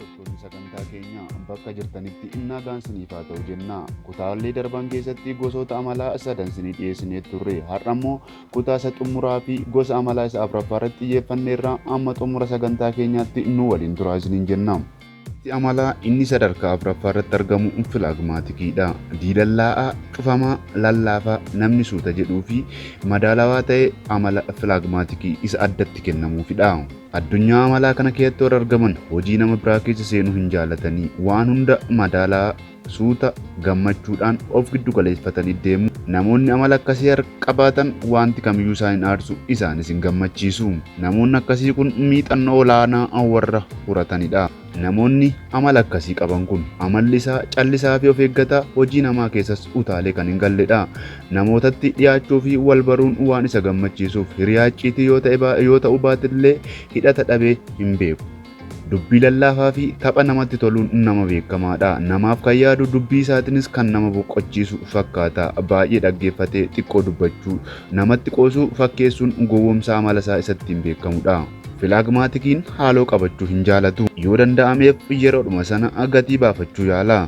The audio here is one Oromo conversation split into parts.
Hordoftoonni sagantaa keenyaa, bakka jirtanitti nagaan siniif haa ta'u jenna. Kutaalee darban keessatti gosoota amalaa sadan sinii dhiyeessinee turre. Har'a immoo kutaa isa xumuraa fi gosa amalaa isa afuraffaa irratti xiyyeeffanneerra. Amma xumura sagantaa keenyaatti nu waliin turaa isiniin jenna. Amalaa inni sadarkaa afuraffaa irratti argamu filaagmaatikiidha. Diilallaa'aa, cufamaa, lallaafaa, namni suuta jedhuu fi madaalawaa ta'e amala filaagmaatikii isa addatti kennamuufidha. Addunyaa amalaa kana keessatti warra argaman hojii nama biraa keessa seenuu hin jaalatanii, waan hunda madaalaa, suuta, gammachuudhaan of giddu galeeffatanii deemu. Namoonni amala akkasii qabaatan wanti kamiyyuu isaan hin aarsu, isaanis hin gammachiisu. Namoonni akkasii kun miixannoo olaanaa warra horatanidha. Namoonni amala akkasii qaban kun amalli isaa callisaa fi of eeggataa, hojii namaa keessas utaalee kan hin galledha. Namootatti dhiyaachuu fi wal baruun waan isa gammachiisuuf hiriyaa icciitii yoo ta'uu baatillee hidhata dhabee hin beeku. Dubbii lallaafaa fi tapha namatti toluun nama beekamaadha. Namaaf kan yaadu, dubbii isaatiinis kan nama boqochiisu fakkaata. Baay'ee dhaggeeffatee xiqqoo dubbachuu, namatti qoosuu, fakkeessuun gowwoomsaa amala isaa isattiin beekamudha. Filaagmaatikiin haaloo qabachuu hin jaalatu. Yoo danda'ameef yeroodhuma sana gatii baafachuu yaala.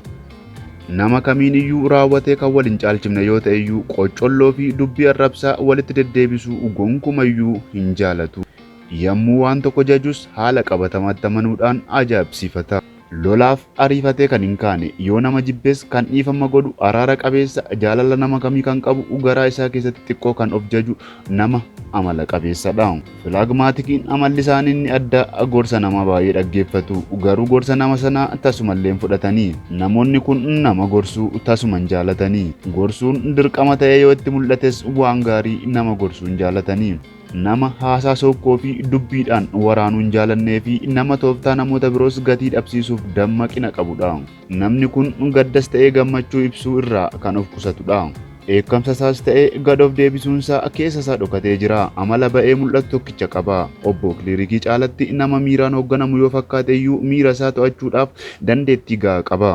Nama kamiin iyyuu raawwatee kan wal hin caalchifne yoo ta'e iyyuu, qocolloo fi dubbii arrabsaa walitti deddeebisuu gonkumayyuu hin jaalatu. Yommuu waan tokko jajus haala qabatamaatti amanuudhaan ajaa'ibsiifata. Lolaaf ariifatee kan hin kaane, yoo nama jibbes kan dhiifama godhu, araara qabeessa, jaalala nama kamii kan qabu, garaa isaa keessatti xiqqoo kan of jaju nama amala qabeessadha. Filaagmaatikiin amalli isaanii inni adda gorsa nama baay'ee dhaggeeffatu, garuu gorsa nama sanaa tasumallee hin fudhatanii. Namoonni kun nama gorsuu tasuma hin jaalatanii. Gorsuun dirqama ta'ee yoo itti mul'ates waan gaarii nama gorsuu hin jaalatanii. Nama haasaa sokkoo fi dubbiidhaan waraanuu hin jaalannee fi nama tooftaa namoota biroos gatii dhabsiisuuf dammaqina qabudha. Namni kun gaddas ta'ee gammachuu ibsuu irraa kan of qusatudha. Dheekkamsa isaas ta'ee gad of deebisuunsaa keessa isaa dhokatee jira. Amala ba'ee mul'atu tokkicha qaba. Obbo Kiliirikii caalatti nama miiraan hoogganamu yoo fakkaate iyyuu, miira isaa to'achuudhaaf dandeettii gahaa qaba.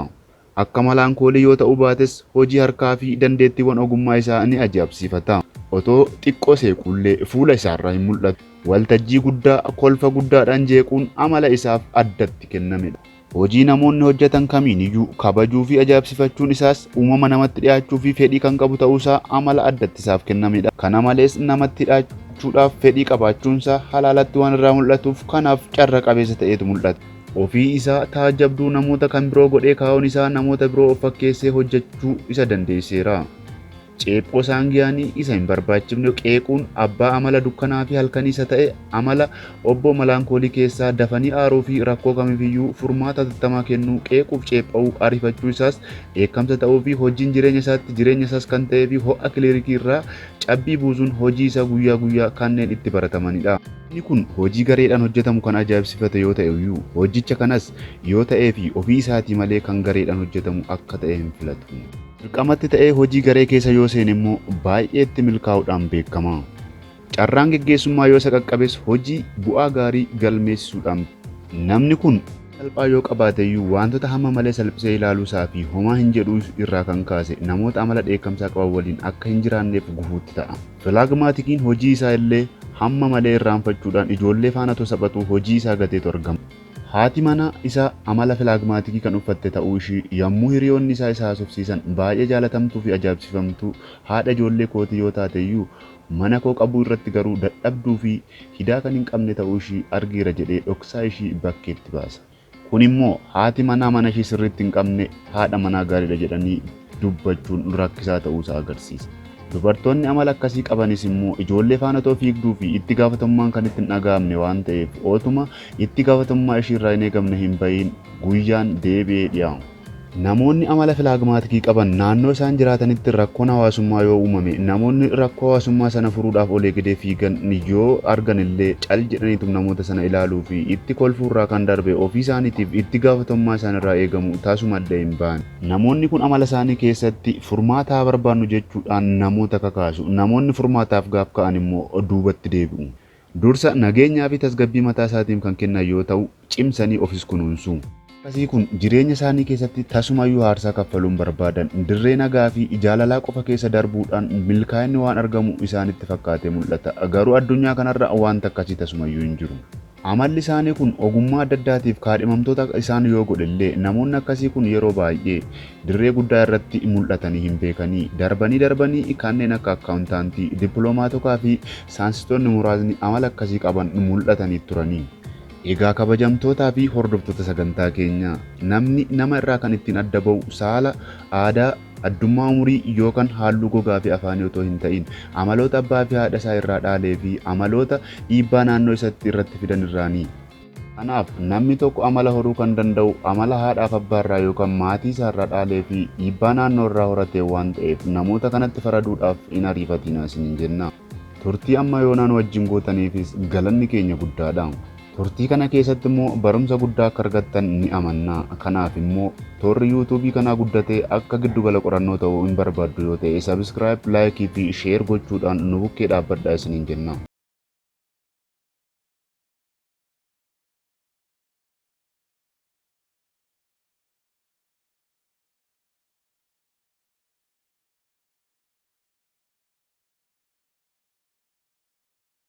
Akka malaankoolii yoo ta'uu baates, hojii harkaa fi dandeettiiwwan ogummaa isaa ni ajaa'ibsiifata. Otoo xiqqoo seequllee fuula isaarraa hin mul'atu. Waltajjii guddaa kolfa guddaadhaan jeequun amala isaaf addatti kennamedha. Hojii namoonni hojjetan kamiin iyyuu kabajuu fi ajaa'ibsiifachuun isaas uumama namatti dhiyaachuu fi fedhii kan qabu ta'uusaa amala addatti isaaf kennamedha. Kana malees namatti dhiyaachuudhaaf fedhii qabaachuunsaa halaalatti waan irraa mul'atuuf, kanaaf carra qabeessa ta'eetu mul'ata. Ofii isaa taajjabduu namoota kan biroo godhee kaa'uun isaa namoota biroo of fakkeessee hojjechuu isa dandeesseera. Ceephoo saangiyaanii isa hin barbaachifne qeequun abbaa amala dukkanaa fi halkanii isa ta'e, amala obbo malaankoolii keessaa dafanii aaruu fi rakkoo kamiifiyyuu furmaata hatattamaa kennuu, qeequuf ceepha'uu, ariifachuu isaas dheekkamsa ta'uu fi hojiin jireenya isaatti jireenya isaas kan ta'ee fi ho'a kiliirikii irraa cabbii buusuun hojii isaa guyyaa guyyaa kanneen itti baratamanidha. Inni kun hojii gareedhaan hojjetamu kan ajaa'ibsiifate yoo ta'e iyyuu, hojicha kanas yoo ta'ee fi ofii isaatii malee kan gareedhaan hojjetamu akka ta'e hin filatu. Dirqamatti ta'ee hojii garee keessa yoo seene immoo baay'eetti milkaa'uudhaan beekama. Carraan geggeessummaa yoo isa qaqqabes hojii bu'aa gaarii galmeessisuudhaan. Namni kun salphaa yoo qabaate iyyuu, wantoota hamma malee salphisee ilaaluu isaa fi homaa hin jedhuu irraa kan kaase namoota amala dheekkamsaa qaban waliin akka hin jiraanneef gufuutti ta'a. Filaagmaatikiin hojii isaa illee hamma malee irraanfachuudhaan ijoollee faana tosaphatu hojii isaa gateetu argama. Haati manaa isaa amala filaagmaatikii kan uffatte ta'uu ishii yommuu hiriyoonni isaa isa haasofsiisan, baay'ee jaalatamtuu fi ajaa'ibsiifamtuu haadha ijoollee kootii yoo taate iyyuu, mana koo qabuu irratti garuu dadhabduu fi hidaa kan hin qabne ta'uu ishii argeera jedhee dhoksaa ishii bakkeetti baasa. Kun immoo haati manaa mana ishii sirriitti hin qabne haadha manaa gaariidha jedhanii dubbachuun rakkisaa ta'uusaa agarsiisa. Dubartoonni amala akkasii qabanis immoo ijoollee faana otoo fiigduu fi itti gaafatamummaan kan itti hin dhaga'amne waan ta'eef, otuma itti gaafatamummaa ishii irraa hin eegamne hin bahin guyyaan deebi'ee dhi'a. Namoonni amala filaagmaatikii qaban naannoo isaan jiraatanitti rakkoon hawaasummaa yoo uumame, namoonni rakkoo hawaasummaa sana furuudhaaf olee gadee fiigan yoo argan illee, cal jedhaniitum namoota sana ilaaluu fi itti kolfuurraa kan darbe ofii isaaniitiif itti gaafatamummaa isaan irraa eegamu tasuma illee hin ba'an. Namoonni kun amala isaanii keessatti furmaataa barbaannu jechuudhaan namoota kakaasu. Namoonni furmaataaf gaaf ka'an immoo duubatti deebi'u. Dursa nageenyaa fi tasgabbii mataa isaatiin kan kennan yoo ta'u, cimsanii ofis kunuunsu. Akkasii kun jireenya isaanii keessatti tasumayyuu aarsaa kaffaluun barbaadan. Dirree nagaa fi jaalalaa qofa keessa darbuudhaan milkaa'inni waan argamu isaanitti fakkaatee mul'ata. Garuu addunyaa kanarra wanta akkasii tasumayyuu hin jiru. Amalli isaanii kun ogummaa adda addaatiif kaadhimamtoota isaan yoo godhellee, namoonni akkasii kun yeroo baay'ee dirree guddaa irratti mul'atanii hin beekanii. Darbanii darbanii kanneen akka akkaawuntaantii, dippiloomaatotaa fi saayinsistoonni muraasni amala akkasii qaban mul'atanii turanii. Egaa kabajamtootaa fi hordoftoota sagantaa keenyaa, namni nama irraa kan ittiin adda ba'u saala, aadaa, addummaa umurii yookaan halluu gogaa fi afaanii otoo hin ta'in amaloota abbaa fi haadha isaa irraa dhaalee fi amaloota dhiibbaa naannoo isatti irratti fidan irraanii. Kanaaf namni tokko amala horuu kan danda'u amala haadhaaf abbaa irraa yookaan maatii isaa irraa dhaalee fi dhiibbaa naannoo irraa horate waan ta'eef, namoota kanatti faraduudhaaf hin ariifatinaa isiniin jenna. Turtii amma yoonaan wajjin gootaniifis galanni keenya guddaadha. Turtii kana keessatti immoo barumsa guddaa akka argattan ni amanna. Kanaaf immoo toorri yuutuubii kanaa guddatee akka giddugala qorannoo ta'uu hin barbaaddu yoo ta'e, subscribe, like fi share gochuudhaan nu bukkee dhaabbadhaa isiniin jenna.